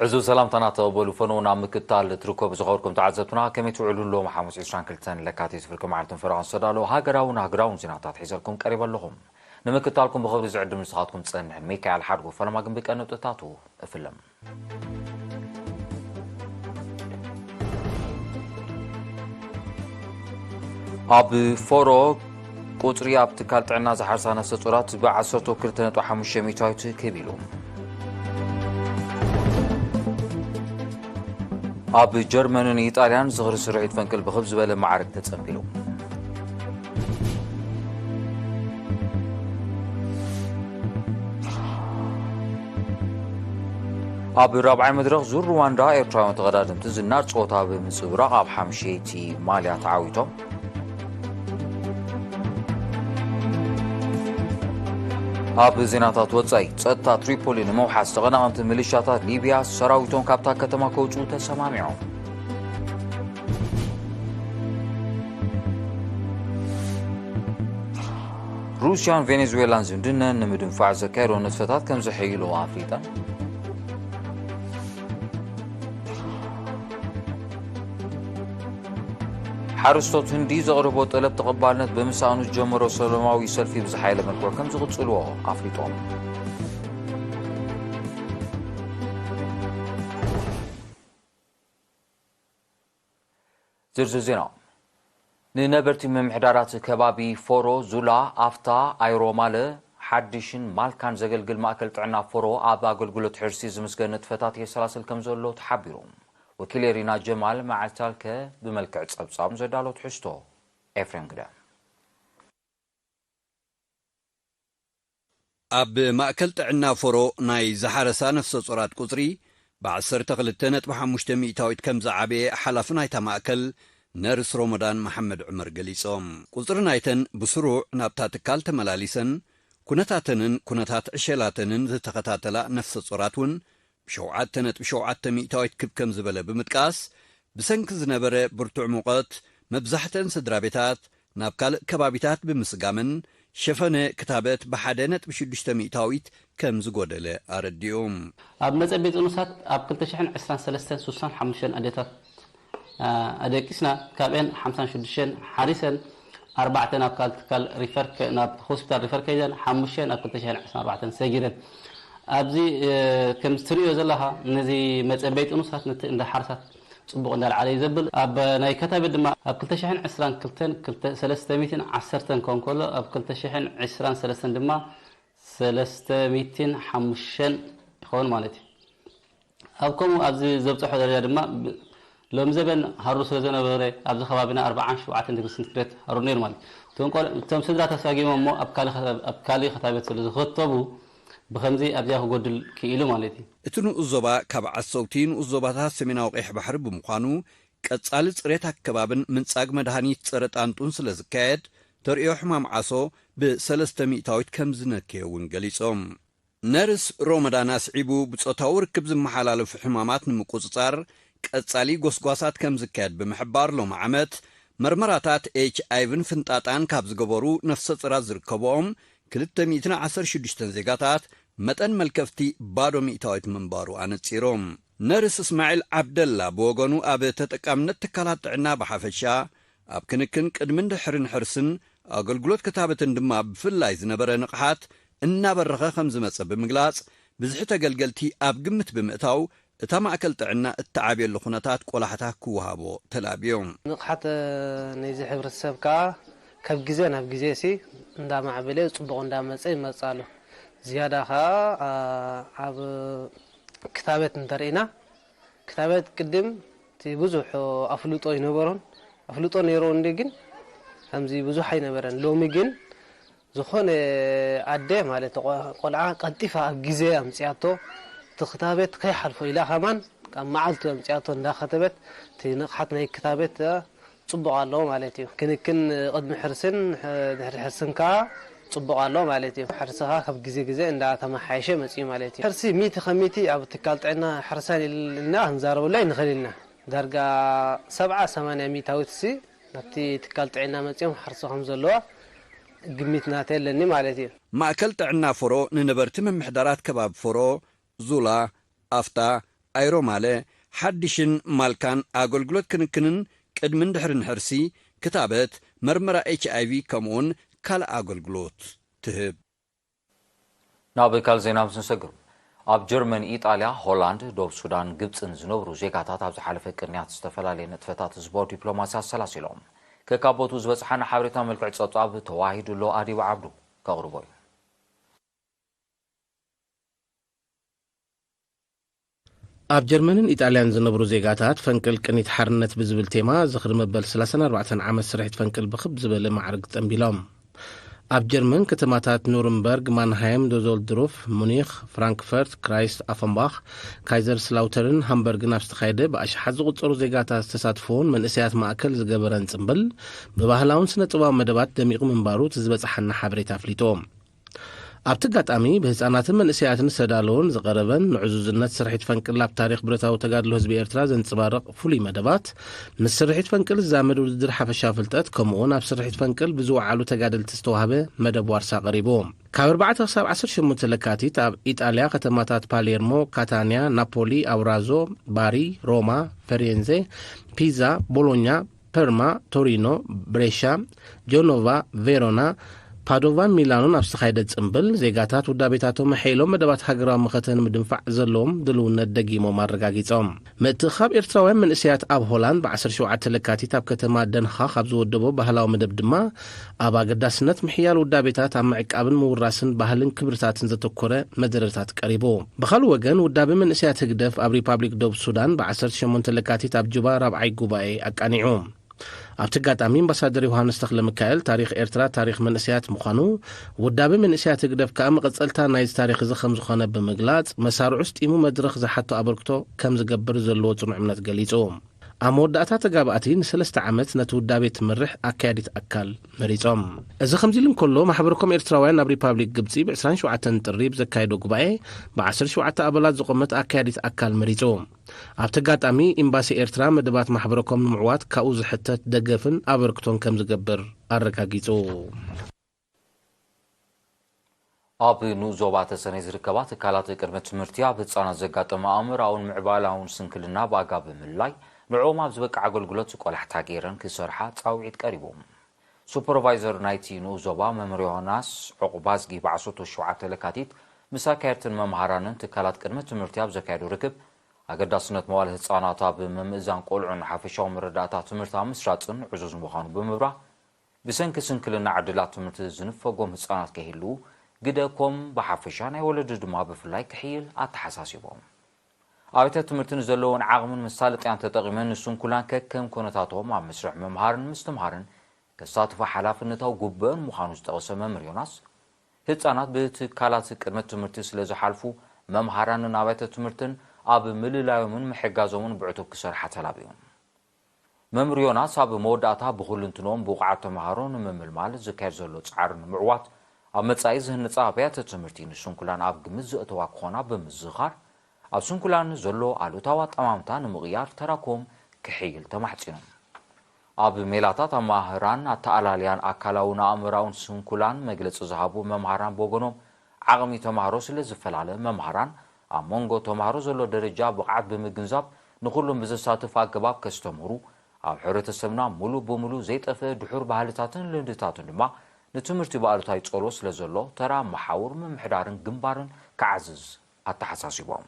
እዚ ሰላምታና ተቐበሉ። ፈነው ናብ ምክትታል ትርከቡ ዝኸበርኩም ተዓዘብትና፣ ከመይ ትውዕሉ? ሎም ሓሙስ ዕስራን ክልተን ለካቲት ፍርቂ መዓልትን ፈረቓን ዝተዳለዉ ሃገራውን ኣህጉራውን ዜናታት ሒዘልኩም ቀሪበ ኣለኹም። ንምክትታልኩም ብኽብሪ ዝዕድም ንስኻትኩም ዝጸንሕ ሚካኤል ሓድጉ። ፈለማ ግን ብቀንጥታቱ እፍልም። ኣብ ፎሮ ቁጽሪ ኣብ ትካል ጥዕና ዝሓርሳ ነፍሰ ጡራት ብዓሰርተ ክልተ ነጥቢ ሓሙሽተ ሚእታዊት ክብ ኢሉ። ኣብ ጀርመንን ኢጣልያን ዝኽሪ ስርሒት ፈንቅል ብኽብ ዝበለ ማዕርግ ተጸንቢሉ። ኣብ ራብዓይ መድረኽ ዙር ሩዋንዳ፣ ኤርትራውያን ተቐዳደምቲ ዝናር ጸወታ ብምጽብራቕ ኣብ ሓምሸይቲ ማልያ ተዓዊቶም። ኣብ ዜናታት ወጻኢ፣ ጸጥታ ትሪፖሊ ንምውሓስ ተቐናቐንቲ ሚሊሻታት ሊብያ ሰራዊቶም ካብታ ከተማ ከውጽኡ ተሰማሚዖም። ሩስያን ቬኔዙዌላን ዝምድነን ንምድንፋዕ ዘካየዶ ንጥፈታት ከም ዘሐይሎ ኣፍሊጠን። ሓረስቶት ህንዲ ዘቕርቦ ጠለብ ተቐባልነት ብምስኣኑ ዝጀመሮ ሰላማዊ ሰልፊ ብዝሓየለ መልክዑ ከም ዝቕጽልዎ ኣፍሊጦም። ዝርዝር ዜና። ንነበርቲ ምምሕዳራት ከባቢ ፎሮ፣ ዙላ፣ ኣፍታ፣ ኣይሮማለ፣ ሓድሽን ማልካን ዘገልግል ማእከል ጥዕና ፎሮ ኣብ ኣገልግሎት ሕርሲ ዝምስገን ንጥፈታት የሰላስል ከም ዘሎ ተሓቢሩ። ወኪል ሪና ጀማል መዓልታልከ ብመልክዕ ጸብጻብ ዘዳሎ ትሕዝቶ። ኤፍሬም ግደ። ኣብ ማእከል ጥዕና ፎሮ ናይ ዝሓረሳ ነፍሰ ጾራት ቁጽሪ ብዓሰርተ ክልተ ነጥቢ ሓሙሽተ ሚእታዊት ከም ዝዓበየ ሓላፊ ናይታ ማእከል ነርስ ሮሞዳን መሓመድ ዑመር ገሊጾም። ቁጽሪ ናይተን ብስሩዕ ናብታ ትካል ተመላሊሰን ኩነታተንን ኩነታት ዕሸላተንን ዝተኸታተላ ነፍሰ ጾራት እውን ብሸውዓተ ነጥቢ ሸውዓተ ሚእታዊት ክብ ከም ዝበለ ብምጥቃስ፣ ብሰንኪ ዝነበረ ብርቱዕ ሙቐት መብዛሕተን ስድራ ቤታት ናብ ካልእ ከባቢታት ብምስጋመን፣ ሸፈነ ክታበት ብሓደ ነጥቢ ሽዱሽተ ሚእታዊት ከም ዝጎደለ ኣረዲኡ። ኣብ መጸበይ ጥኑሳት ኣብ ክልተ ሽሕን ዕስራን ሰለስተን ስሳን ሓሙሽተን ኣዴታት፣ ኣ፣ ኣደቂስና። ካብኤን ሓምሳን ሽዱሽተን ሓሪሰን፣ ኣርባዕተ ናብ ካልእ ትካል ሪፈር ከ-፣ ናብ ሆስፒታል ሪፈር ከይደን፣ ሓሙሽተ ናብ ክልተ ሽሕን ዕስራን ኣርባዕተን ሰጊረን። ኣብዚ፣ እ፣ ከም እትርእዮ ዘለኻ፣ ነዚ መጸበይ ጥኑሳት ነቲ እንዳ ሓርሳት ጽቡቕ እንዳልዓለ እዩ ዘብል። ኣብ ናይ ከታበት ድማ ኣብ ክልተ ሽሕን ዕስራን ክልተን ክልተ፣ ሰለስተ ሚእትን ዓሰርተን ክኸውን ከሎ፣ ኣብ ክልተ ሽሕን ዕስራን ሰለስተን ድማ ሰለስተ ሚእትን ሓሙሽተን ይኸውን ማለት እዩ። ኣብ ከምኡ ኣብዚ ዘብጽሖ ደረጃ ድማ ብ-፣ ሎም ዘበን ሃሩ ስለ ዘነበረ ኣብዚ ከባቢና ኣርባዓን ሸውዓተን ዲግሪ ሰንቲግሬድ ሃሩ ነይሩ ማለት እዩ። እቶም ቆል-፣ እቶም ስድራ ተሳጊሞም እሞ ኣብ ካልእ ከ-፣ ኣብ ካልእ ከታበት ስለ ዝኸተቡ ብኸምዚ ኣብዚኣ ክጎድል ክኢሉ ማለት እዩ። እቲ ንኡስ ዞባ ካብ ዓሰውቲ ንኡስ ዞባታት ሰሜናዊ ቀይሕ ባሕሪ ብምዃኑ ቀጻሊ ጽሬት ኣከባብን ምንጻግ መድሃኒት ጸረ ጣንጡን ስለ ዝካየድ ተርእዮ ሕማም ዓሶ ብሰለስተ ሚእታዊት ከም ዝነከየ እውን ገሊጾም። ነርስ ሮመዳን ኣስዒቡ ብጾታዊ ርክብ ዝመሓላለፉ ሕማማት ንምቁጽጻር ቀጻሊ ጎስጓሳት ከም ዝካየድ ብምሕባር ሎሚ ዓመት መርመራታት ኤች ኣይቪን ፍንጣጣን ካብ ዝገበሩ ነፍሰ ጾራት ዝርከብኦም ክልተ ሚእትን ዓሰርተ ሽዱሽተን ዜጋታት መጠን መልከፍቲ ባዶ ሚእታዊት ምንባሩ ኣነጺሩ። ነርስ እስማዒል ዓብደላ ብወገኑ ኣብ ተጠቃምነት ትካላት ጥዕና ብሓፈሻ ኣብ ክንክን ቅድምን ድሕርን ሕርስን ኣገልግሎት ክታበትን ድማ ብፍላይ ዝነበረ ንቕሓት እናበረኸ ከም ዝመጸ ብምግላጽ፣ ብዝሒ ተገልገልቲ ኣብ ግምት ብምእታው እታ ማእከል ጥዕና እትዓብየሉ ኩነታት ቆላሕታ ክወሃቦ ተላብዩ። ንቕሓት፣ እ፣ ናይዚ ሕብረተሰብ ከኣ ካብ ግዜ ናብ ግዜ ሲ እንዳማዕበለ ጽቡቕ እንዳመጸ ይመጽእ ኣሎ። ዝያዳ ከኣ፣ እ፣ ኣብ ክታበት እንተርኢና፣ ክታበት ቅድም እቲ ብዙሕ ኣፍልጦ ኣይነበሮን። ኣፍልጦ ነይሩ እንዲ ግን ከምዚ ብዙሕ ኣይነበረን። ሎሚ ግን ዝኾነ ኣደ ማለት ቆ-፣ ቆልዓ ቀልጢፋ ኣብ ግዜ ኣምጽኣቶ፣ እቲ ክታበት ከይሓልፎ ኢላ ከማን ኣብ መዓልቱ ኣምጽኣቶ እንዳኸተበት፣ እቲ ንቕሓት ናይ ክታበት ጽቡቕ ኣሎ ማለት እዩ። ክንክን ቅድሚ ሕርስን፣ ሕ-፣ ድሕሪ ሕርስን ከኣ ጽቡቕ ኣሎ ማለት እዩ። ሕርሲ ከኣ ካብ ግዜ ግዜ እንዳተመሓየሸ መጽዩ ማለት እዩ። ሕርሲ ሚእቲ ካብ ሚእቲ ኣብ ትካል ጥዕና ሕርሳን ኢልና ክንዛረበሉ ኣይንኽእል ኢና። ዳርጋ ሰብዓ ሰማንያ ሚእታዊት ሲ ናብቲ ትካል ጥዕና መጺኦም ሓርሶ ከም ዘለዋ ግምት ናተይ ኣለኒ ማለት እዩ። ማእከል ጥዕና ፎሮ ንነበርቲ ምምሕዳራት ከባቢ ፎሮ፣ ዙላ፣ ኣፍታ፣ ኣይሮማለ፣ ሓድሽን ማልካን ኣገልግሎት ክንክንን ቅድምን ድሕርን ሕርሲ፣ ክታበት፣ መርመራ ኤች ኣይ ቪ ከምኡውን ካልእ ኣገልግሎት ትህብ። ናብ ካልእ ዜና ምስ ንሰግር፣ ኣብ ጀርመን፣ ኢጣልያ፣ ሆላንድ፣ ደቡብ ሱዳን፣ ግብጽን ዝነብሩ ዜጋታት ኣብ ዝሓለፈ ቅንያት ዝተፈላለየ ንጥፈታት ህዝባዊ ዲፕሎማሲ ኣሰላሲሎም። ከካቦቱ ዝበጽሓና ሓበሬታ መልክዕ ጸብጻብ ተዋሂዱ ኣሎ፣ ኣዲባ ዓብዱ ከቕርቦ እዩ። ኣብ ጀርመንን ኢጣልያን ዝነብሩ ዜጋታት ፈንቅል ቅኒት ሓርነት ብዝብል ቴማ ዝኽሪ መበል ሰላሳን ኣርባዕተን ዓመት ስርሒት ፈንቅል ብኽብ ዝበለ ማዕርግ ጸንቢሎም። ኣብ ጀርመን ከተማታት ኑርንበርግ፣ ማንሃይም፣ ዶዞልድሩፍ፣ ሙኒኽ፣ ፍራንክፈርት፣ ክራይስት ኣፈንባኽ፣ ካይዘር ስላውተርን ሃምበርግን ኣብ ዝተኻየደ ብኣሽሓት ዝቑጸሩ ዜጋታት ዝተሳትፎን መንእሰያት ማእከል ዝገበረን ጽምብል ብባህላውን ስነ ጥበባዊ መደባት ደሚቑ ምንባሩ እቲ ዝበጽሓና ሓበሬታ ኣፍሊጡ። ኣብቲ ኣጋጣሚ ብህጻናትን መንእሰያትን ዝተዳለወን ዝቐረበን ንዕዙዝነት ስርሒት ፈንቅል ኣብ ታሪኽ ብረታዊ ተጋድሎ ህዝቢ ኤርትራ ዘንጽባርቕ ፍሉይ መደባት፣ ምስ ስርሒት ፈንቅል ዝዛመድ ውድድር ሓፈሻዊ ፍልጠት፣ ከምኡውን ኣብ ስርሒት ፈንቅል ብዝወዓሉ ተጋደልቲ ዝተዋህበ መደብ ዋርሳ ቀሪቡ። ካብ ኣርባዕተ ክሳብ ዓሰርተ ሸሞንተ ለካቲት ኣብ ኢጣልያ ከተማታት ፓሌርሞ፣ ካታንያ፣ ናፖሊ፣ ኣውራዞ፣ ባሪ፣ ሮማ፣ ፈሬንዜ፣ ፒዛ፣ ቦሎኛ፣ ፐርማ፣ ቶሪኖ፣ ብሬሻ፣ ጀኖቫ፣ ቬሮና፣ ፓዶቫን ሚላኖን ኣብ ዝተኻየደ ጽምብል፣ ዜጋታት ውዳቤታቶም ኣሐይሎም መደባት ሃገራዊ መኸተ ንምድንፋዕ ዘለዎም ድልውነት ደጊሞም ኣረጋጊጾም። ምትእኽኻብ ኤርትራውያን መንእሰያት ኣብ ሆላንድ ብ ዓሰርተ ሸውዓተ ለካቲት ኣብ ከተማ ደንሃኽ ኣብ ዝወደቦ ባህላዊ መደብ ድማ፣ ኣብ ኣገዳስነት ምሕያል ውዳቤታት ኣብ ምዕቃብን ምውራስን ባህልን ክብርታትን ዘተኮረ መደረታት ቀሪቡ። ብኻልእ ወገን፣ ውዳቤ መንእሰያት ህግደፍ ኣብ ሪፓብሊክ ደቡብ ሱዳን ብ ዓሰርተ ሸሞንተ ለካቲት ኣብ ጁባ ራብዓይ ጉባኤ ኣቃኒዑ። ኣብቲ ኣጋጣሚ፣ ኣምባሳደር ዮሃንስ ተኽለሚካኤል፣ ታሪኽ ኤርትራ ታሪኽ መንእሰያት ምዃኑ፣ ውዳቤ መንእሰያት ህግደፍ ከኣ መቐጸልታ ናይዚ ታሪኽ እዚ ከም ዝኾነ ብምግላጽ፣ መሳርዑ ስጢሙ መድረኽ ዝሓቶ ኣበርክቶ ከም ዝገብር ዘለዎ ጽኑዕ እምነት ገሊጹ። ኣብ መወዳእታ፣ ተጋባእቲ ንሰለስተ ዓመት ነቲ ውዳቤ ትመርሕ ኣካያዲት ኣካል መሪጾም። እዚ ከምዚ ኢሉ እንከሎ፣ ማሕበርኮም ኤርትራውያን ኣብ ሪፓብሊክ ግብጺ ብ ዕስራን ሸውዓተን ጥሪ ብዘካየዶ ጉባኤ፣ ብ ዓሰርተ ሸውዓተ ኣባላት ዝቖመት ኣካያዲት ኣካል መሪጹ። ኣብቲ ኣጋጣሚ፣ ኤምባሲ ኤርትራ መደባት ማሕበረኮም ንምዕዋት ካብኡ ዝሕተት ደገፍን ኣበርክቶን ከም ዝገብር ኣረጋጊጹ። ኣብ ንኡስ ዞባ ተሰነይ ዝርከባ ትካላት ቅድመ ትምህርቲ፣ ኣብ ህጻናት ዘጋጠመ ኣእምሮኣውን ምዕባላውን ስንክልና ብኣጋብ ብምልላይ፣ ንዕኦም ኣብ ዝበቅዕ ኣገልግሎት ቆላሕታ ገይረን ክሰርሓ ጻውዒት ቀሪቡ። ሱፐርቫይዘር ናይቲ ንኡስ ዞባ መምህር ዮሃናስ ዑቕባዝጊ ብ ዓሰርተ ሸውዓተ ለካቲት ምስ ኣካየድትን መምሃራንን ትካላት ቅድመ ትምህርቲ ኣብ ዘካየዶ ርክብ፣ ኣገዳስነት መዋለ ህጻናት ኣብ ምምእዛን ቆልዑን ሓፈሻዊ መረዳእታ ትምህርቲ ኣብ ምስራጽን ዕዙዝ ምዃኑ ብምብራህ፣ ብሰንኪ ስንክልና ዕድላት ትምህርቲ ዝንፈጎም ህጻናት ከይህልዉ፣ ግደ ኮም ብሓፈሻ ናይ ወለዲ ድማ ብፍላይ ክሕይል ኣተሓሳሲቦም። ኣብያተ ትምህርቲ ንዘለወን ዓቕምን መሳለጥያን ተጠቒመን ንስንኩላን ከከም ኩነታቶም ኣብ መስርሕ ምምሃርን ምስትምሃርን ከሳትፋ ሓላፍነታዊ ግቡእን ምዃኑ ዝጠቐሰ መምህር ዮናስ፣ ህጻናት ብትካላት ቅድመ ትምህርቲ ስለ ዝሓልፉ፣ መምሃራንን ኣብያተ ትምህርትን ኣብ ምልላዮምን ምሕጋዞምን ብዕቱብ ክሰርሓ ተላብዩ። መምህር ዮናስ ኣብ መወዳእታ፣ ብኹልንትንኦም ብቑዓት ተምሃሮ ንምምልማል ዝካየድ ዘሎ ጻዕሪ ንምዕዋት፣ ኣብ መጻኢ ዝህንጻ ኣብያተ ትምህርቲ ንስንኩላን ኣብ ግምት ዘእተዋ ክኾና ብምዝኻር፣ ኣብ ስንኩላን ዘሎ ኣሉታዊ ኣጠማምታ ንምቕያር ተራኩም ክሕይል ተማሕጺኖም። ኣብ ሜላታት ኣማህራን ኣተኣላልያን ኣካላውን ኣእምራውን ስንኩላን መግለጺ ዝሃቡ መምሃራን ብወገኖም፣ ዓቕሚ ተማሃሮ ስለ ዝፈላለ፣ መምሃራን ኣብ መንጎ ተማሃሮ ዘሎ ደረጃ ብቕዓት ብምግንዛብ ንኹሎም ብዘሳትፍ ኣገባብ ከስተምህሩ፣ ኣብ ሕብረተሰብና ምሉእ ብምሉእ ዘይጠፍአ ድሑር ባህልታትን ልምድታትን ድማ ንትምህርቲ ብኣሉታዊ ጸልዎ ስለ ዘሎ፣ ተራ መሓውር ምምሕዳርን ግንባርን ክዓዝዝ ኣተሓሳሲቦም።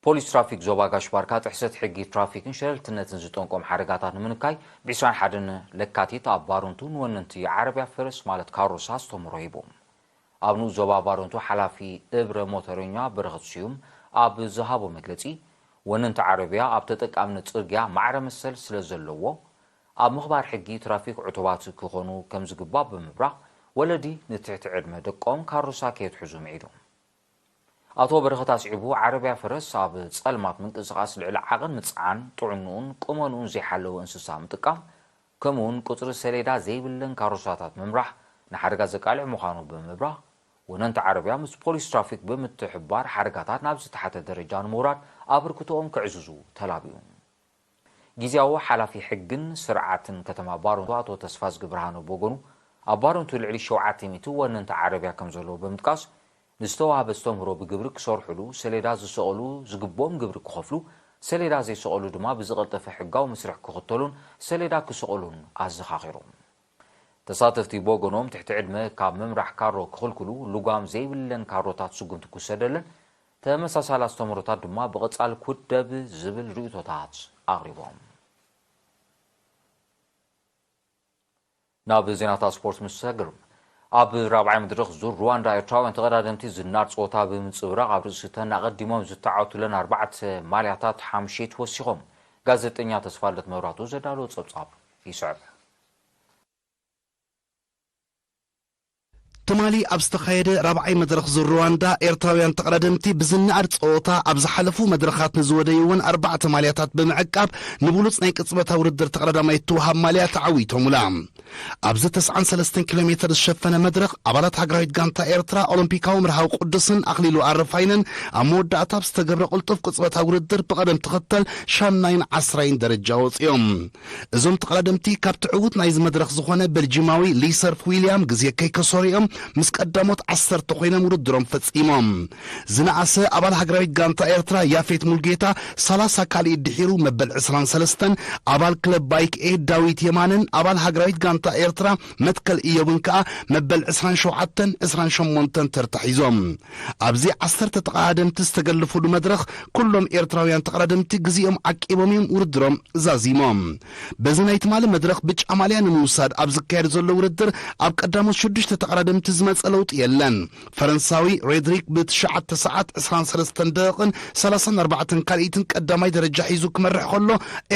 ፖሊስ ትራፊክ ዞባ ጋሽ ባርካ ጥሕሰት ሕጊ ትራፊክን ሸለልትነትን ዝጠንቆም ሓደጋታት ንምንካይ ብ ዕስራን ሓደን ለካቲት ኣብ ባሩንቱ ንወነንቲ ዓረብያ ፈረስ ማለት ካሮሳ ኣስተምህሮ ሂቡ። ኣብ ንኡስ ዞባ ባሩንቱ ሓላፊ እብረ ሞተረኛ በረኸት ስዩም ኣብ ዝሃቦ መግለጺ፣ ወነንቲ ዓረብያ ኣብ ተጠቃምነት ጽርግያ ማዕረ መሰል ስለ ዘለዎ፣ ኣብ ምኽባር ሕጊ ትራፊክ ዕቱባት ክኾኑ ከም ዝግባእ ብምብራህ፣ ወለዲ ንትሕቲ ዕድመ ደቆም ካሮሳ ከየትሕዙ ምዒዱ። ኣቶ በረኸት ኣስዒቡ፣ ዓረብያ ፈረስ ኣብ ጸልማት ምንቅስቓስ ልዕሊ ዓቐን ምጽዓን፣ ጥዕንኡን ቁመንኡን ዘይሓለወ እንስሳ ምጥቃም፣ ከምኡውን ቁጽሪ ሰሌዳ ዘይብለን ካሮሳታት ምምራሕ ንሓደጋ ዘቃልዕ ምዃኑ ብምብራህ፣ ወነንቲ ዓረብያ ምስ ፖሊስ ትራፊክ ብምትሕብባር ሓደጋታት ናብ ዝተሓተ ደረጃ ንምውራድ ኣበርክቶኦም ከዕዝዙ ተላብዩ። ግዝያዊ ሓላፊ ሕግን ስርዓትን ከተማ ባረንቱ ኣቶ ተስፋዝጊ ብርሃነ ብወገኑ፣ ኣብ ባረንቱ ልዕሊ ሸውዓተ ሚእቲ ወነንቲ ዓረብያ ከም ዘለዉ ብምጥቃስ፣ ንዝተዋህበ ኣስተምህሮ ብግብሪ ክሰርሑሉ፣ ሰሌዳ ዝሰቐሉ ዝግብኦም ግብሪ ክኸፍሉ፣ ሰሌዳ ዘይሰቐሉ ድማ ብዝቐልጠፈ ሕጋዊ መስርሕ ክኽተሉን ሰሌዳ ክሰቐሉን ኣዘኻኺሮም። ተሳተፍቲ ብወገኖም ትሕቲ ዕድመ ካብ ምምራሕ ካሮ ክኽልክሉ፣ ልጓም ዘይብለን ካሮታት ስጉምቲ ክውሰደለን፣ ተመሳሳሊ ኣስተምህሮታት ድማ ብቐጻሊ ክውደብ ዝብል ርእይቶታት ኣቕሪቦም። ናብ ዜናታት ስፖርት ምስ ሰግር፣ ኣብ ራብዓይ መድረኽ ዙር ሩዋንዳ ኤርትራውያን ተቐዳደምቲ ዝናር ጸወታ ብምጽብራቕ ኣብ ርእሲ እተን ኣቐዲሞም ዝተዓወቱለን ኣርባዕተ ማልያታት ሓምሸይቲ ወሲኾም። ጋዜጠኛ ተስፋልደት መብራቱ ዘዳለዎ ጸብጻብ ይስዕብ። ትማሊ ኣብ ዝተኻየደ ራብዓይ መድረኽ ዙር ሩዋንዳ ኤርትራውያን ተቐዳደምቲ ብዝነኣድ ጸወታ ኣብ ዝሓለፉ መድረኻት ንዝወደይወን ኣርባዕተ ማልያታት ብምዕቃብ ንብሉጽ ናይ ቅጽበታ ውድድር ተቐዳዳማይ እትወሃብ ማልያ ተዓዊቶሙላ። ኣብዚ ተስዓን ሰለስተን ኪሎ ሜተር ዝሸፈነ መድረኽ ኣባላት ሃገራዊት ጋንታ ኤርትራ ኦሎምፒካዊ መርሃዊ ቅዱስን ኣኽሊሉ ኣረፋይነን ኣብ መወዳእታ ኣብ ዝተገብረ ቅልጡፍ ቅጽበታ ውድድር ብቐደም ተኸተል ሻምናይን ዓስራይን ደረጃ ወጺኦም። እዞም ተቐዳደምቲ ካብቲ ዕዉት ናይዚ መድረኽ ዝኾነ በልጂማዊ ሊሰርፍ ዊልያም ግዜ ከይከሰሩ እዮም ምስ ቀዳሞት ዓሰርተ ኮይኖም ውድድሮም ፈጺሞም። ዝነኣሰ ኣባል ሃገራዊት ጋንታ ኤርትራ ያፌት ሙልጌታ ሰላሳ ካልኢት ድሒሩ መበል ዕስራን ሰለስተን፣ ኣባል ክለብ ባይክ ኤድ ዳዊት የማነን ኣባል ሃገራዊት ጋንታ ኤርትራ መትከል ኢዮብን ከኣ መበል ዕስራን ሸውዓተን፣ ዕስራን ሸሞንተን ተርታ ሒዞም። ኣብዚ ዓሰርተ ተቐዳደምቲ ዝተገልፉሉ መድረኽ ኩሎም ኤርትራውያን ተቐዳደምቲ ግዜኦም ዓቂቦም እዮም ውድድሮም ዛዚሞም። በዚ ናይ ትማሊ መድረኽ ብጫ ማልያ ንምውሳድ ኣብ ዝካየድ ዘሎ ውድድር ኣብ ቀዳሞት ሽዱሽተ ተቐዳደምቲ ዝመጸ ለውጢ የለን። ፈረንሳዊ ሬድሪክ ብትሽዓተ ሰዓት ዕስራን ሰለስተን ደቂቕን ሰላሳን ኣርባዕተን ካልኢትን ቀዳማይ ደረጃ ሒዙ ክመርሕ ከሎ፣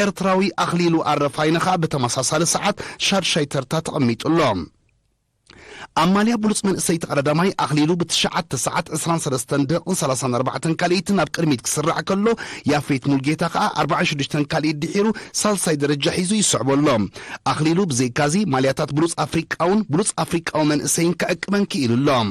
ኤርትራዊ ኣኽሊሉ ኣረፋይነ ኸኣ ብተመሳሳሊ ሰዓት ሻድሻይ ተርታ ተቐሚጡ ኣሎ። ኣብ ማልያ ብሉጽ መንእሰይ ተቐዳዳማይ ኣኽሊሉ ብትሽዓተ ሰዓት ዕስራን ሰለስተን ደቂቕን ሰላሳን ኣርባዕተን ካልኢትን ኣብ ቅድሚት ክስራዕ ከሎ፣ ያፌት ሙልጌታ ከኣ ኣርባዓን ሽዱሽተን ካልኢት ድሒሩ ሳልሳይ ደረጃ ሒዙ ይስዕቦ ኣሎ። ኣኽሊሉ ብዘይካዚ ማልያታት ብሉጽ ኣፍሪቃውን ብሉጽ ኣፍሪቃዊ መንእሰይን ክዕቅበን ክኢሉ ኣሎ።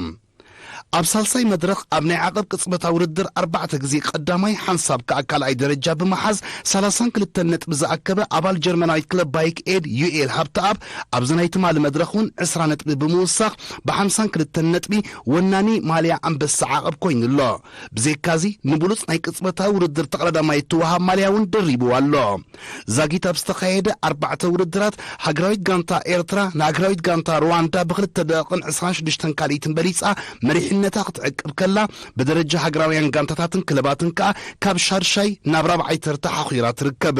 ኣብ ሳልሳይ መድረኽ ኣብ ናይ ዓቐብ ቅጽበታዊ ውድድር ኣርባዕተ ግዜ ቀዳማይ ሓንሳብ ከኣ ካልኣይ ደረጃ ብምሓዝ ሰላሳን ክልተን ነጥቢ ዝኣከበ ኣባል ጀርመናዊት ክለብ ባይክ ኤድ ዩኤል ሃብተኣብ ኣብዚ ናይ ትማሊ መድረኽ እውን ዕስራ ነጥቢ ብምውሳኽ ብሓምሳን ክልተን ነጥቢ ወናኒ ማልያ ኣንበሳ ዓቐብ ኮይኑ ኣሎ። ብዘይካዚ ንብሉጽ ናይ ቅጽበታዊ ውድድር ተቐዳዳማይ እትወሃብ ማልያ እውን ደሪብዋ ኣሎ። ዛጊት ኣብ ዝተኻየደ ኣርባዕተ ውድድራት ሃገራዊት ጋንታ ኤርትራ ንሃገራዊት ጋንታ ሩዋንዳ ብክልተ ደቂቕን ዕስራን ሽዱሽተን ካልኢትን በሊጻ መሪሕነታ ክትዕቅብ ከላ፣ ብደረጃ ሃገራውያን ጋንታታትን ክለባትን ከኣ ካብ ሻድሻይ ናብ ራብዓይ ተርታ ሓኺራ ትርከብ።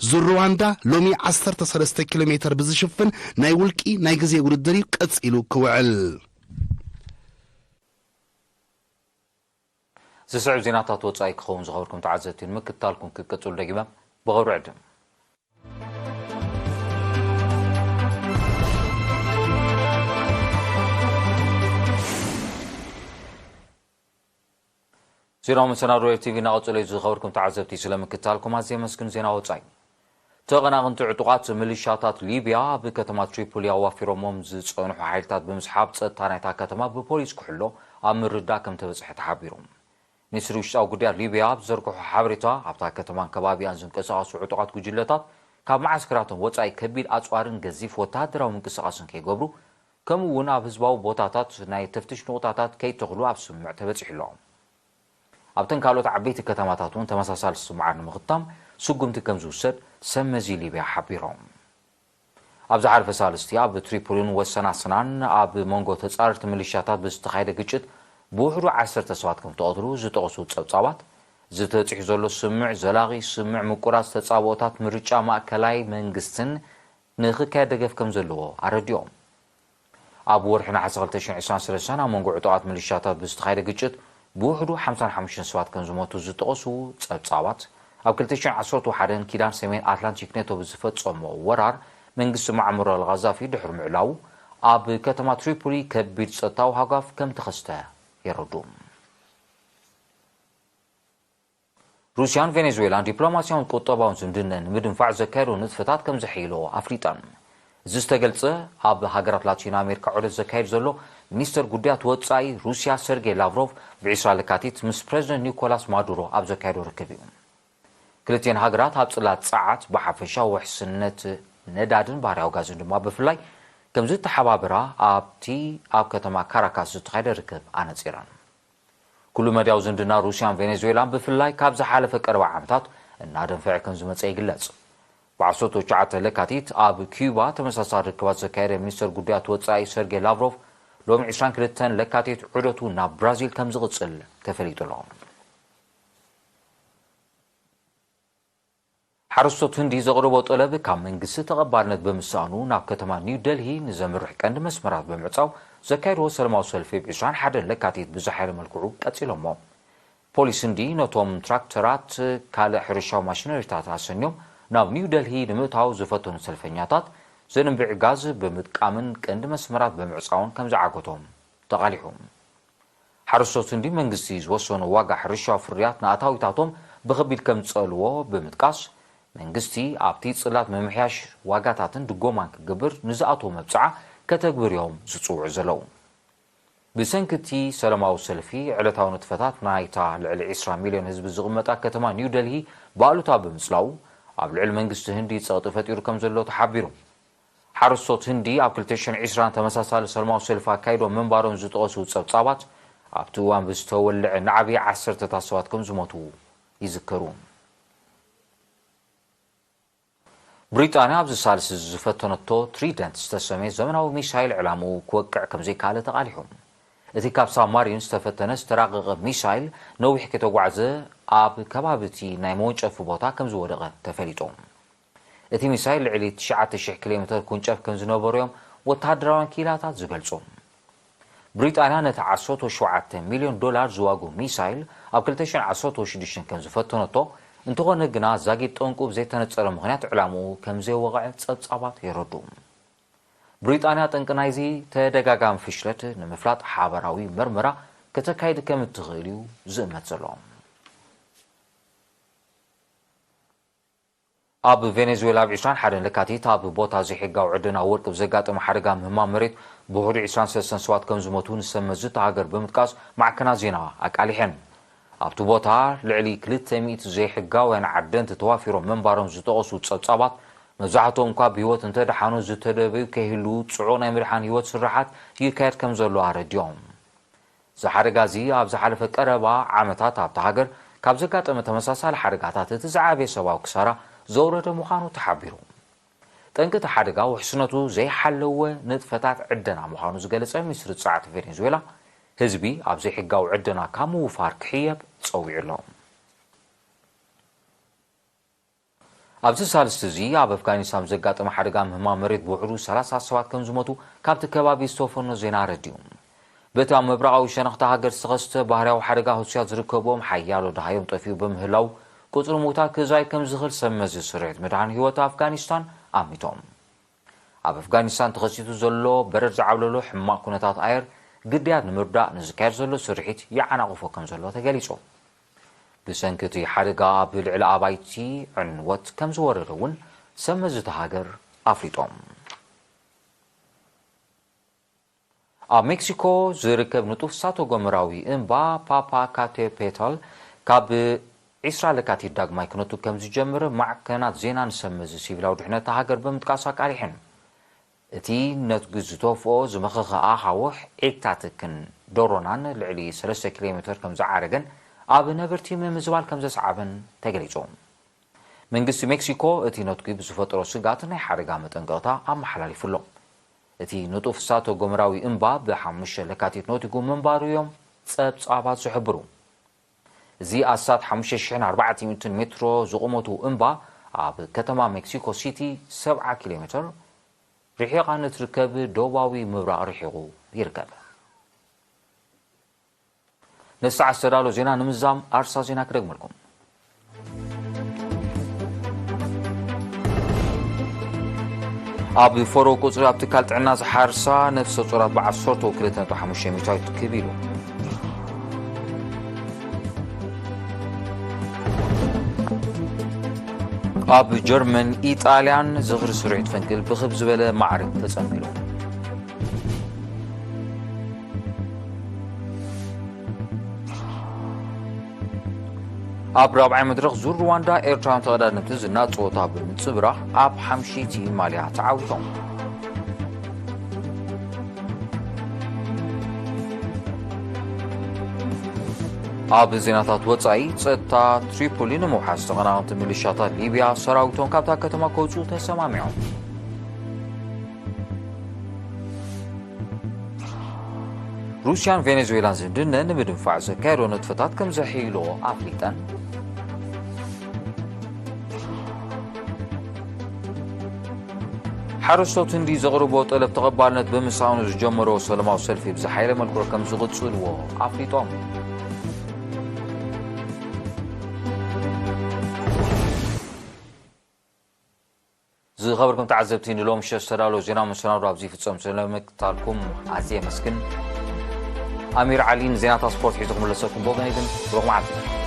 ዙር ሩዋንዳ ሎሚ ዓሰርተ ሰለስተ ኪሎ ሜተር ብዝሽፍን ናይ ውልቂ ናይ ግዜ ውድድር እዩ ቀጺሉ ክውዕል። ዝስዕብ ዜናታት ወጻኢ ክኸውን ዝኸበርኩም ተዓዘብቲ ንምክትታልኩም ክቅጽሉ ደጊመ ብኽብሪ ዕድም። ዜናዊ መሰናዶ ኤር ቲቪ እናቐጸለ እዩ። ዝኸበርኩም ተዓዘብቲ ስለ ምክትታልኩም ኣዝየ የመስግን። ዜና ወጻኢ። ተቐናቕንቲ ዕጡቓት ሚሊሻታት ሊብያ ኣብ ከተማ ትሪፖሊ ኣዋፊሮሞም ዝጸንሑ ሓይልታት ብምስሓብ ጸጥታ ናይታ ከተማ ብፖሊስ ክሕሎ ኣብ ምርዳእ ከም ተበጽሐ ተሓቢሩ። ሚኒስትሪ ውሽጣዊ ጉዳያት ሊብያ ኣብ ዝዘርግሖ ሓበሬታ፣ ኣብታ ከተማን ከባቢኣን ዝንቀሳቐሱ ዕጡቓት ጉጅለታት ካብ መዓስከራቶም ወጻኢ ከቢድ ኣጽዋርን ገዚፍ ወተሃደራዊ ምንቅስቓስን ከይገብሩ፣ ከምኡ እውን ኣብ ህዝባዊ ቦታታት ናይ ተፍትሽ ንቑጣታት ከይተኽሉ ኣብ ስምምዕ ተበጺሑ ኣሎ። ኣብተን ካልኦት ዓበይቲ ከተማታት እውን ተመሳሳሊ ስምምዓት ንምኽታም ስጉምቲ ከም ዝውሰድ ሰብ መዚ ሊብያ ሓቢሮም። ኣብ ዝሓለፈ ሳልስቲ ኣብ ትሪፖሊን ወሰን ኣስናን ኣብ መንጎ ተጻረርቲ ሚሊሻታት ብዝተኻየደ ግጭት ብውሕዱ ዓሰርተ ሰባት ከም ተቐትሉ ዝጠቕሱ ጸብጻባት፣ ዝተበጺሑ ዘሎ ስምምዕ ዘላቒ ስምምዕ ምቁራጽ ተጻብኦታት ምርጫ ማእከላይ መንግስትን ንኽካየድ ደገፍ ከም ዘለዎ ኣረዲኦም። ኣብ ወርሒ ነሓሰ ክልተ ሽሕን ዕስራን ሰለስተን ኣብ መንጎ ዕጡቓት ሚሊሻታት ብዝተኻየደ ግጭት ብውሕዱ ሓምሳን ሓሙሽተን ሰባት ከም ዝሞቱ ዝጠቐሱ ጸብጻባት፣ ኣብ ክልተ ሽሕን ዓሰርተ ሓደን ኪዳን ሰሜን ኣትላንቲክ ኔቶ ብዝፈጸሞ ወራር መንግስቲ ሙዓመር ኣልጋዛፊ ድሕሪ ምዕላዉ ኣብ ከተማ ትሪፖሊ ከቢድ ጸጥታዊ ሃጓፍ ከም ተኸስተ የረዱ። ሩስያን ቬኔዙዌላን ዲፕሎማስያውን ቁጠባውን ዝምድነን ንምድንፋዕ ዘካየዶ ንጥፈታት ከም ዘሐይሎ ኣፍሊጠን። እዚ ዝተገልጸ ኣብ ሃገራት ላቲን ኣሜሪካ ዑደት ዘካየድ ዘሎ ሚኒስተር ጉዳያት ወጻኢ ሩስያ ሰርጌይ ላቭሮቭ ብዒስራ ለካቲት ምስ ፕሬዚደንት ኒኮላስ ማዱሮ ኣብ ዘካየዶ ርክብ እዩ። ክልቲኤን ሃገራት ኣብ ጽላት ጸዓት ብሓፈሻ፣ ውሕስነት ነዳድን ባህርያዊ ጋዝን ድማ ብፍላይ ከም ዝተሓባበራ ኣብቲ ኣብ ከተማ ካራካስ ዝተኻየደ ርክብ ኣነጺረን። ኩሉ መዳያዊ ዝምድና ሩስያን ቬኔዙዌላን ብፍላይ ካብ ዝሓለፈ ቀረባ ዓመታት እናደንፈዐ ከም ዝመጸ ይግለጽ። ብዓሰርተ ትሽዓተ ለካቲት ኣብ ኪዩባ ተመሳሳሊ ርክባት ዘካየደ ሚኒስተር ጉዳያት ወጻኢ ሰርጌ ላቭሮቭ፣ ሎሚ ዕስራን ክልተን ለካቲት ዑደቱ ናብ ብራዚል ከም ዝቕጽል ተፈሊጡ ኣሎ። ሓረስቶት ህንዲ ዘቕረቦ ጠለብ ካብ መንግስቲ ተቐባልነት ብምስኣኑ፣ ናብ ከተማ ኒው ደልሂ ንዘምርሕ ቀንዲ መስመራት ብምዕጻው ዘካየድዎ ሰላማዊ ሰልፊ፣ ብ ዕስራን ሓደን ለካቲት ብዝሓየለ መልክዑ ቀጺሎሞ። ፖሊስ ህንዲ ነቶም ትራክተራት ካልእ ሕርሻዊ ማሽነሪታት ኣሰንዮም ናብ ኒው ደልሂ ንምእታው ዝፈተኑ ሰልፈኛታት ዘንብዕ ጋዝ ብምጥቃምን ቀንዲ መስመራት ብምዕጻውን ከም ዝዓገቶም ተቓሊሑ። ሓረስቶት ህንዲ መንግስቲ ዝወሰኖ ዋጋ ሕርሻዊ ፍርያት ንኣታዊታቶም ብኸቢድ ከም ዝጸልዎ ብምጥቃስ፣ መንግስቲ ኣብቲ ጽላት ምምሕያሽ ዋጋታትን ድጎማን ክገብር ንዝኣተዎ መብጽዓ ከተግብር እዮም ዝጽውዑ ዘለዉ። ብሰንኪ እቲ ሰላማዊ ሰልፊ፣ ዕለታዊ ንጥፈታት ናይታ ልዕሊ ዕስራ ሚልዮን ህዝቢ ዝቕመጣ ከተማ ኒው ደልሂ ብኣሉታ ብምጽላው፣ ኣብ ልዕሊ መንግስቲ ህንዲ ጸቕጢ ፈጢሩ ከም ዘሎ ተሓቢሩ። ሓረስቶት ህንዲ ኣብ ክልተ ሽሕን ዕስራን ተመሳሳሊ ሰላማዊ ሰልፊ ኣካይዶም ምንባሮም ዝጠቐሱ ጸብጻባት፣ ኣብቲ እዋን ብዝተወልዐ ናዕቢ ዓሰርተታት ሰባት ከም ዝሞቱ ይዝከሩ። ብሪጣንያ ኣብዚ ሳልስ ዝፈተነቶ ትሪደንት ዝተሰመየ ዘመናዊ ሚሳይል ዕላምኡ ክወቅዕ ከም ዘይከኣለ ተቓሊሑ። እቲ ካብ ሳብማሪን ዝተፈተነ ዝተራቐቐ ሚሳይል፣ ነዊሕ ከተጓዕዘ ኣብ ከባቢ እቲ ናይ መወንጨፊ ቦታ ከም ዝወደቐ ተፈሊጡ። እቲ ሚሳይል ልዕሊ ትሽዓተ ሽሕ ኪሎ ሜተር ክውንጨፍ ከም ዝነበሮ እዮም ወተሃደራውያን ክኢላታት ዝገልጹ። ብሪጣንያ ነቲ ዓሰርተ ሸውዓተ ሚልዮን ዶላር ዝዋግኡ ሚሳይል ኣብ ክልተ ሽሕን ዓሰርተ ሽዱሽተን ከም ዝፈተነቶ፣ እንተኾነ ግና ዛጊድ ጠንቁ ብዘይተነጸረ ምኽንያት ዕላምኡ ከም ዘይወቕዐ ጸብጻባት የረድኡ። ብሪጣንያ ጠንቂ ናይዚ ተደጋጋሚ ፍሽለት ንምፍላጥ ሓበራዊ መርመራ ከተካይድ ከም እትኽእል እዩ ዝእመት ዘሎ። ኣብ ቬኔዙዌላ ኣብ ዕስራን ሓደን ለካቲት ኣብ ቦታ ዘይሕጋዊ ዕደና ወርቂ ብዘጋጠመ ሓደጋ ምህማም መሬት ብውሕዱ ዕስራን ሰለስተን ሰባት ከም ዝሞቱ ንሰብ መዚ እታ ሃገር ብምጥቃስ ማዕከናት ዜና ኣቃሊሐን። ኣብቲ ቦታ ልዕሊ ክልተ ሚእቲ ዘይሕጋውያን ዓደንቲ ተዋፊሮም ምንባሮም ዝጠቐሱ ጸብጻባት፣ መብዛሕትኦም እኳ ብህይወት እንተደሓኑ፣ ዝተደበዩ ከይህልዉ ጽዑቕ ናይ ምድሓን ህይወት ስርሓት ይካየድ ከም ዘሎ ኣረዲኦም። እዚ ሓደጋ እዚ ኣብ ዝሓለፈ ቀረባ ዓመታት ኣብታ ሃገር ካብ ዘጋጠመ ተመሳሳሊ ሓደጋታት እቲ ዝዓበየ ሰብኣዊ ክሳራ ዘውረደ ምዃኑ ተሓቢሩ። ጠንቂ እቲ ሓደጋ ውሕስነቱ ዘይሓለወ ንጥፈታት ዕደና ምዃኑ ዝገለጸ ሚኒስትሪ ጸዓት ቬኔዙዌላ፣ ህዝቢ ኣብ ዘይሕጋዊ ዕደና ካብ ምውፋር ክሕየብ ጸዊዑ ኣሎ። ኣብዚ ሳልስቲ እዚ ኣብ ኣፍጋኒስታን ዘጋጠመ ሓደጋ ምህማም መሬት ብውሕዱ ሰላሳ ሰባት ከም ዝሞቱ ካብቲ ከባቢ ዝተፈኖ ዜና ኣረዲኡ። በቲ ኣብ ምብራቓዊ ሸነኽታ ሃገር ዝተኸስተ ባህርያዊ ሓደጋ፣ ህሱያት ዝርከብዎም ሓያሎ ደሃዮም ጠፊኡ ብምህላው፣ ቁጽሪ ምዉታት ክዛይ ከም ዝኽእል ሰብ መዚ ስርሒት ምድሓን ህይወት ኣፍጋኒስታን ኣሚቶም። ኣብ ኣፍጋኒስታን ተኸሲቱ ዘሎ በረድ ዝዓብለሎ ሕማቕ ኩነታት ኣየር፣ ግዳያት ንምርዳእ ንዝካየድ ዘሎ ስርሒት ይዓናቕፎ ከም ዘሎ ተገሊጹ። ብሰንኪ እቲ ሓደጋ ኣብ ልዕሊ ኣባይቲ ዕንወት ከም ዝወረደ እውን ሰብ መዚ እታ ሃገር ኣፍሊጦም። ኣብ ሜክሲኮ ዝርከብ ንጡፍ እሳተ ጎመራዊ እምባ ፓፓካቴፔታል ካብ ዕስራ ለካቲት ዳግማይ ክነቱ ከም ዝጀምር ማዕከናት ዜና ንሰብ መዚ ሲቪላዊ ድሕነት እታ ሃገር ብምጥቃስ ኣቃሊሐን። እቲ ነትጉ ዝተፍኦ ዝመኸኸ ኣኻውሕ ዒግታትክን ዶሮናን ልዕሊ ሰለስተ ኪሎ ሜተር ከም ዝዓረገን ኣብ ነበርቲ ምምዝባል ከም ዘስዓበን ተገሊጹ። መንግስቲ ሜክሲኮ እቲ ነትጒ ብዝፈጠሮ ስግኣት ናይ ሓደጋ መጠንቀቕታ ኣመሓላሊፉ ኣሎ። እቲ ንጡፍ እሳተ ጎመራዊ እምባ ብሓሙሽተ ለካቲት ነቲጉ ምንባሩ እዮም ጸብጻባት ዝሕብሩ። እዚ ኣስታት ሓሙሽተ ሽሕን ኣርባዕተ ሚእትን ሜትሮ ዝቑመቱ እምባ ኣብ ከተማ ሜክሲኮ ሲቲ ሰብዓ ኪሎ ሜተር ርሒቓ ንትርከብ ደቡባዊ ምብራቕ ርሒቑ ይርከብ። ነዚ ሰዓት ዝተዳሎ ዜና ንምዝዛም ኣርሳ ዜና ክደግመልኩም። ኣብ ፈሮ ቁጽሪ ኣብ ትካል ጥዕና ዝሓርሳ ነፍሰ ጾራት ብዓሰርተ ክልተ ነጥቢ ሓሙሽተ ሚእታዊት ክብ ኢሉ። ኣብ ጀርመን ኢጣልያን ዝኽሪ ስርሒት ፈንቅል ብኽብ ዝበለ ማዕርግ ተጸንቢሉ። ኣብ ራብዓይ መድረኽ ዙር ሩዋንዳ፣ ኤርትራውያን ተቐዳደምቲ ዝናድ ጸወታ ብምንጽብራቕ ኣብ ሓምሽይቲ ማልያ ተዓዊቶም። ኣብ ዜናታት ወጻኢ፣ ጸጥታ ትሪፖሊ ንምውሓስ ተቐናቐንቲ ሚሊሻታት ሊብያ ሰራዊቶም ካብታ ከተማ ከውጽኡ ተሰማሚዖም። ሩስያን ቬኔዙዌላን ዝምድነን ንምድንፋዕ ዘካየዶ ንጥፈታት ከም ዘሕይሎ ኣፍሊጠን። ሓረስቶት ህንዲ ዘቕርቦ ጠለብ ተቐባልነት ብምስኣኑ ዝጀመሮ ሰላማዊ ሰልፊ ብዝሓየለ መልክዑ ከም ዝቕጽልዎ ኣፍሊጦም። ዝኸበርኩም ተዓዘብቲ፣ ንሎም ሸሽ ዝተዳለወ ዜና መሰናዶ ኣብዚ ይፍጸም። ስለምክታልኩም ኣዝየ የመስግን። ኣሚር ዓሊ ንዜናታት ስፖርት ሒዙ ክምለሰኩም ብወገነይ ግን ብሩኽ መዓልቲ።